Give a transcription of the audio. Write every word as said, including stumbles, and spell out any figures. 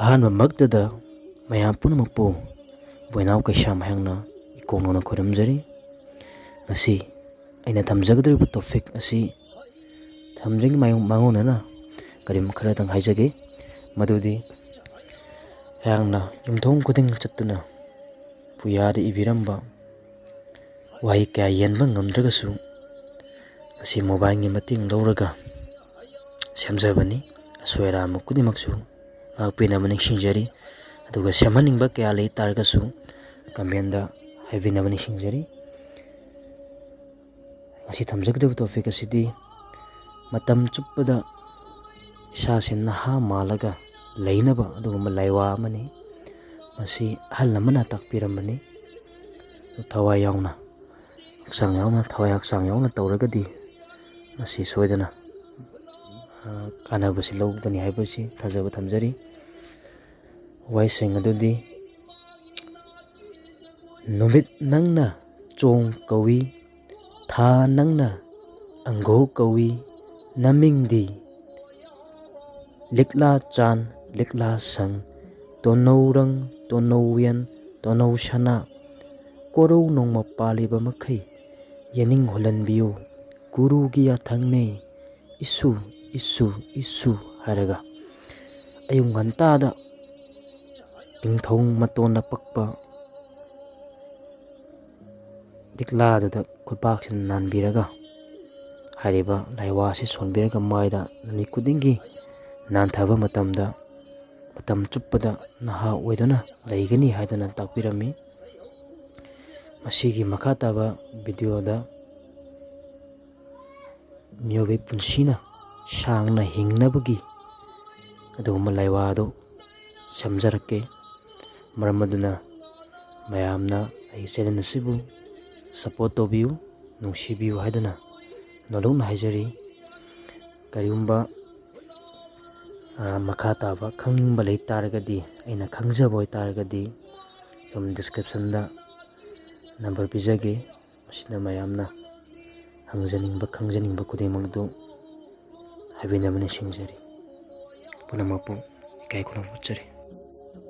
ꯑꯍꯥꯟꯕꯃꯛꯇꯗ ꯃꯌꯥꯝ ꯄꯨꯝꯅꯃꯛꯄꯨ ꯕꯣꯏꯅꯥꯎ ꯀꯩꯁꯥꯝ ꯍꯥꯏꯅ ꯏꯀꯣꯛ ꯅꯧꯅ ꯈꯣꯏꯔꯝꯖꯔꯤ꯫ ꯉꯁꯤ ꯑꯩꯅ ꯊꯝꯖꯒꯗꯧꯔꯤꯕ topic ꯑꯁꯤ ꯊꯝꯗ꯭ꯔꯤꯉꯩ ꯃꯥꯡ-, ꯃꯥꯡꯑꯣꯅꯅ ꯀꯔꯤꯒꯨꯝꯕ ꯈꯔꯗꯪ ꯍꯥꯏꯖꯒꯦ꯫ ꯃꯗꯨꯗꯤ ꯑꯩꯍꯥꯛꯅ ꯌꯨꯝꯊꯣꯡ ꯈꯨꯗꯤꯡ ꯆꯠꯇꯨꯅ ꯄꯨꯌꯥꯗ ꯏꯕꯤꯔꯝꯕ ꯋꯥꯍꯩ ꯀꯌꯥ ꯌꯦꯟꯕ ꯉꯝꯗ꯭ꯔꯒꯁꯨ, ꯉꯁꯤ mobileꯒꯤ ꯃꯇꯦꯡ ꯂꯧꯔꯒ ꯁꯦꯝꯖꯕꯅꯤ꯫ ꯑꯁꯣꯏ ꯑꯔꯥꯟꯕ ꯈꯨꯗꯤꯡꯃꯛꯁꯨ ꯉꯥꯛꯄꯤꯅꯕ ꯅꯤꯡꯁꯤꯡꯖꯔꯤ꯫ ꯑꯗꯨꯒ ꯁꯦꯝꯍꯟꯅꯤꯡꯕ ꯀꯌꯥ ꯂꯩ ꯇꯥꯔꯒꯁꯨ commentꯗ ꯍꯥꯏꯕꯤꯅꯕ ꯅꯤꯡꯁꯤꯡꯖꯔꯤ꯫ ꯉꯁꯤ ꯊꯝꯖꯒꯗꯧꯔꯤꯕ topic ꯑꯁꯤꯗꯤ ꯃꯇꯝ ꯆꯨꯞꯄꯗ ꯏꯁꯥꯁꯦ ꯅꯍꯥ ꯃꯥꯜꯂꯒ ꯂꯩꯅꯕ ꯑꯗꯨꯒꯨꯝꯕ ꯂꯥꯏꯋꯥ ꯑꯃꯅꯤ꯫ ꯃꯁꯤ ꯑꯍꯜ ꯑꯃꯅ ꯇꯥꯛꯄꯤꯔꯝꯕꯅꯤ꯫ ꯊꯋꯥꯏ ꯌꯥꯎꯅ, ꯍꯛꯆꯥꯡ ꯌꯥꯎꯅ, ꯊꯋꯥꯏ ꯍꯛꯆꯥꯡ ꯌꯥꯎꯅ ꯇꯧꯔꯒꯗꯤ ꯃꯁꯤ ꯁꯣꯏꯗꯅ, ꯑ, ꯀꯥꯟꯅꯕꯁꯤ ꯂꯧꯒꯅꯤ ꯍꯥꯏꯕꯁꯤ ꯊꯥꯖꯕ ꯊꯝꯖꯔꯤ꯫ ꯋꯥꯍꯩꯁꯤꯡ ꯑꯗꯨꯗꯤ: ꯅꯨꯃꯤꯠ ꯅꯪꯅ ꯆꯣꯡ ꯀꯧꯏ, ꯊꯥ ꯅꯪꯅ ꯑꯪꯒꯣ ꯀꯧꯏ, ꯅꯃꯤꯡꯗꯤ ꯂꯤꯛꯂꯥ ꯆꯥꯟ, ꯂꯤꯛꯂꯥ ꯁꯪ, ꯇꯣꯅꯧꯔꯪ, ꯇꯣꯅꯧꯌꯦꯟ, ꯇꯣꯅꯧ ꯁꯅꯥ, ꯀꯣꯔꯧ ꯅꯣꯡꯃ ꯄꯥꯜꯂꯤꯕ ꯃꯈꯩ ꯌꯦꯅꯤꯡ ꯍꯨꯜꯍꯟꯕꯤꯌꯨ, ꯒꯨꯔꯨꯒꯤ ꯌꯥꯊꯪꯅꯦ, ꯏꯁꯨ, ꯏꯁꯨ, ꯏꯁꯨ ꯍꯥꯏꯔꯒ ꯑꯌꯨꯛ ꯉꯟꯇꯥꯗ ꯇꯤꯡꯊꯧ ꯃꯇꯣꯟꯗ ꯄꯛꯄ ꯂꯤꯛꯂꯥꯗꯨꯗ ꯈꯨꯠꯄꯥꯛꯁꯤꯅ ꯅꯥꯟꯕꯤꯔꯒ ꯍꯥꯏꯔꯤꯕ ꯂꯥꯏꯋꯥꯁꯤ ꯁꯣꯟꯕꯤꯔꯒ ꯃꯥꯏꯗ ꯅꯨꯃꯤꯠ ꯈꯨꯗꯤꯡꯒꯤ ꯅꯥꯟꯊꯕ ꯃꯇꯝꯗ ꯃꯇꯝ ꯆꯨꯞꯄꯗ ꯅꯍꯥ ꯑꯣꯏꯗꯨꯅ ꯂꯩꯒꯅꯤ ꯍꯥꯏꯗꯨꯅ ꯇꯥꯛꯄꯤꯔꯝꯃꯤ꯫ ꯃꯁꯤꯒꯤ ꯃꯈꯥ ꯇꯥꯕ videoꯗ ꯃꯤꯑꯣꯏꯕꯒꯤ ꯄꯨꯟꯁꯤꯅ ꯁꯥꯡꯅ ꯍꯤꯡꯅꯕꯒꯤ ꯑꯗꯨꯒꯨꯝꯕ ꯂꯥꯏꯋꯥ ꯑꯗꯨ ꯁꯦꯝꯖꯔꯛꯀꯦ꯫ ꯃꯔꯝ ꯑꯗꯨꯅ ꯃꯌꯥꯝꯅ ꯑꯩꯒꯤ channel ꯑꯁꯤꯕꯨ support ꯇꯧꯕꯤꯌꯨ, ꯅꯨꯡꯁꯤꯕꯤꯌꯨ ꯍꯥꯏꯗꯨꯅ ꯅꯣꯂꯨꯛꯅ ꯍꯥꯏꯖꯔꯤ꯫ ꯀꯔꯤꯒꯨꯝꯕ, ꯑ, ꯃꯈꯥ ꯇꯥꯕ ꯈꯪꯅꯤꯡꯕ ꯂꯩ ꯇꯥꯔꯒꯗꯤ, ꯑꯩꯅ ꯈꯪꯖꯕ ꯑꯣꯏ ꯇꯥꯔꯒꯗꯤ, ꯁꯨꯝ descriptionꯗ number ꯄꯤꯖꯒꯦ꯫ ꯃꯁꯤꯗ ꯃꯌꯥꯝꯅ ꯍꯪꯖꯅꯤꯡꯕ, ꯈꯪꯖꯅꯤꯡꯕ ꯈꯨꯗꯤꯡꯃꯛ ꯑꯗꯨ ꯍꯥꯏꯕꯤꯅꯕ ꯅꯤꯡꯁꯤꯡꯖꯔꯤ꯫ ꯄꯨꯝꯅꯃꯛꯄꯨ ꯏꯀꯥꯏ ꯈꯨꯝꯅꯕ ꯎꯠꯆꯔꯤ꯫